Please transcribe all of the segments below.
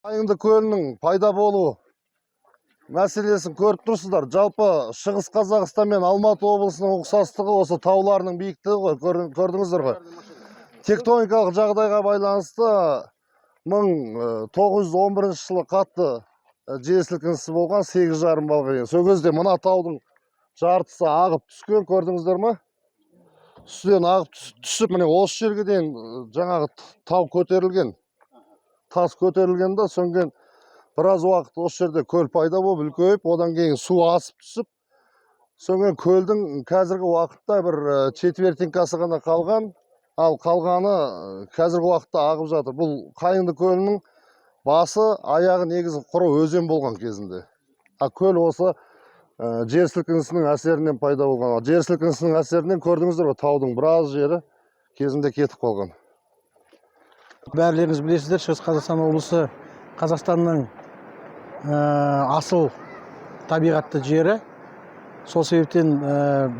Қайыңды көлінің пайда болу мәселесін көріп тұрсыздар. Жалпы Шығыс Қазақстан мен Алматы облысының ұқсастығы осы тауларының биіктігі ғой, көрдіңіздер ғой. Тектоникалық жағдайға байланысты 1911 жылы қатты жер сілкінісі болған, 8,5 баллға дейін. Сол кезде мына таудың жартысы ағып түскен, көрдіңіздер ме? Үстінен ағып түсіп, міне осы жерге дейін жаңағы тау көтерілген. Тас көтерілген да, содан біраз уақыт осы жерде көл пайда болып үлкейіп, одан кейін су асып түсіп, содан көлдің қазіргі уақытта бір четвертинкасы ғана қалған, ал қалғаны қазіргі уақытта ағып жатыр. Бұл Қайыңды көлінің басы, аяғы негізі құры өзен болған кезінде. А көл осы жер сілкінісінің әсерінен пайда болған. Ал жер сілкінісінің әсерінен көрдіңіздер ғой, таудың біраз жері кезінде кетіп қалған. Бәрілеріңіз білесіздер, Шығыс Қазақстан облысы Қазақстанның асыл табиғатты жері. Сол себептен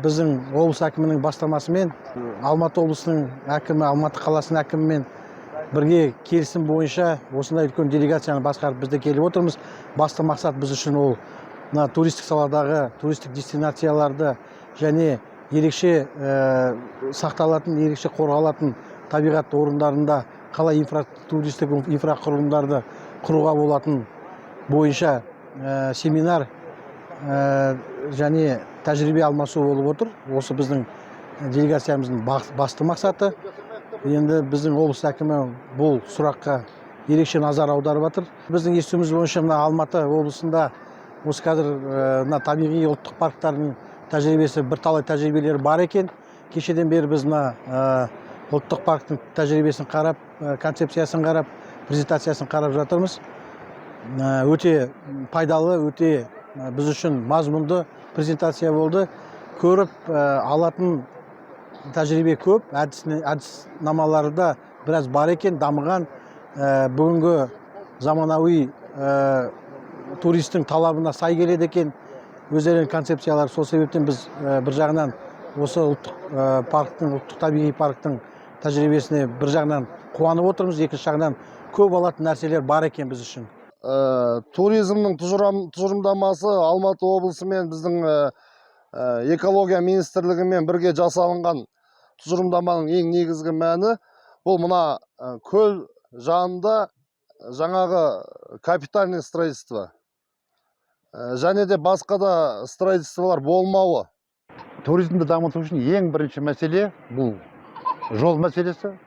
біздің облыс әкімінің бастамасымен Алматы облысының әкімі, Алматы қаласының әкімімен бірге келісім бойынша осындай үлкен делегацияны басқарып біз де келіп отырмыз. Басты мақсат біз үшін ол мына туристік саладағы туристік дестинацияларды және ерекше сақталатын, ерекше қорғалатын табиғат орындарында қалай туристік инфрақұрылымдарды құруға болатын бойынша семинар және тәжірибе алмасу болып отыр. Осы біздің делегациямыздың басты мақсаты. Енді біздің облыс әкімі бұл сұраққа ерекше назар аударып жатыр. Біздің естуіміз бойынша, мына Алматы облысында осы қазір мына табиғи ұлттық парктардың тәжірибесі, бірталай тәжірибелері бар екен. Кешеден бері біз мына ұлттық парктің тәжірибесін қарап, концепциясын қарап, презентациясын қарап жатырмыз. Өте пайдалы, өте біз үшін мазмұнды презентация болды. Көріп алатын тәжірибе көп, әдіснамалары да біраз бар екен, дамыған. Бүгінгі заманауи туристің талабына сай келеді екен өздерінің концепциялары. Сол себептен біз бір жағынан осы ұлттық парктің, ұлттық табиғи парктің тәжірибесіне бір жағынан қуанып отырмыз, екінші жағынан көп алатын нәрселер бар екен біз үшін. Туризмнің тұжырымдамасы Алматы облысы мен біздің экология министрлігімен бірге жасалынған тұжырымдаманың ең негізгі мәні бұл мына көл жанында жаңағы капитальный строительство және де басқа да строительстволар болмауы. Туризмді дамыту үшін ең бірінші мәселе бұл жол мәселесі,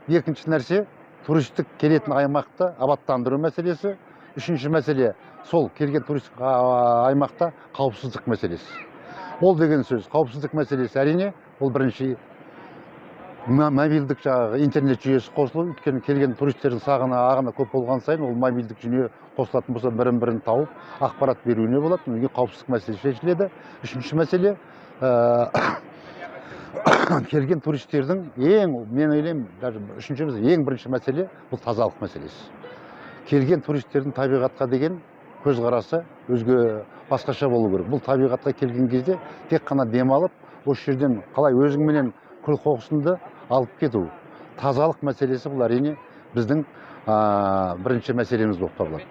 екінші нәрсе туристік келетін аймақты абаттандыру мәселесі, үшінші мәселе сол келген туристік аймақта қауіпсіздік мәселесі. Ол деген сөз, қауіпсіздік мәселесі, әрине, ол бірінші мобильдік жаңағы интернет жүйесі қосылу, өйткені келген туристердің саны, ағыны көп болған сайын ол мобильдік жүйе қосылатын болса, бірін бірін тауып, ақпарат беруіне болады, одан кейін қауіпсіздік мәселесі шешіледі. Үшінші мәселе келген туристердің ең, мен ойлаймын, даже үшінші емес, ең бірінші мәселе бұл тазалық мәселесі. Келген туристердің табиғатқа деген көзқарасы өзге, басқаша болу керек. Бұл табиғатқа келген кезде тек қана демалып, осы жерден қалай өзіңменен күл қоқысыңды алып кету. Тазалық мәселесі бұл, әрине, біздің бірінші мәселеміз болып табылады.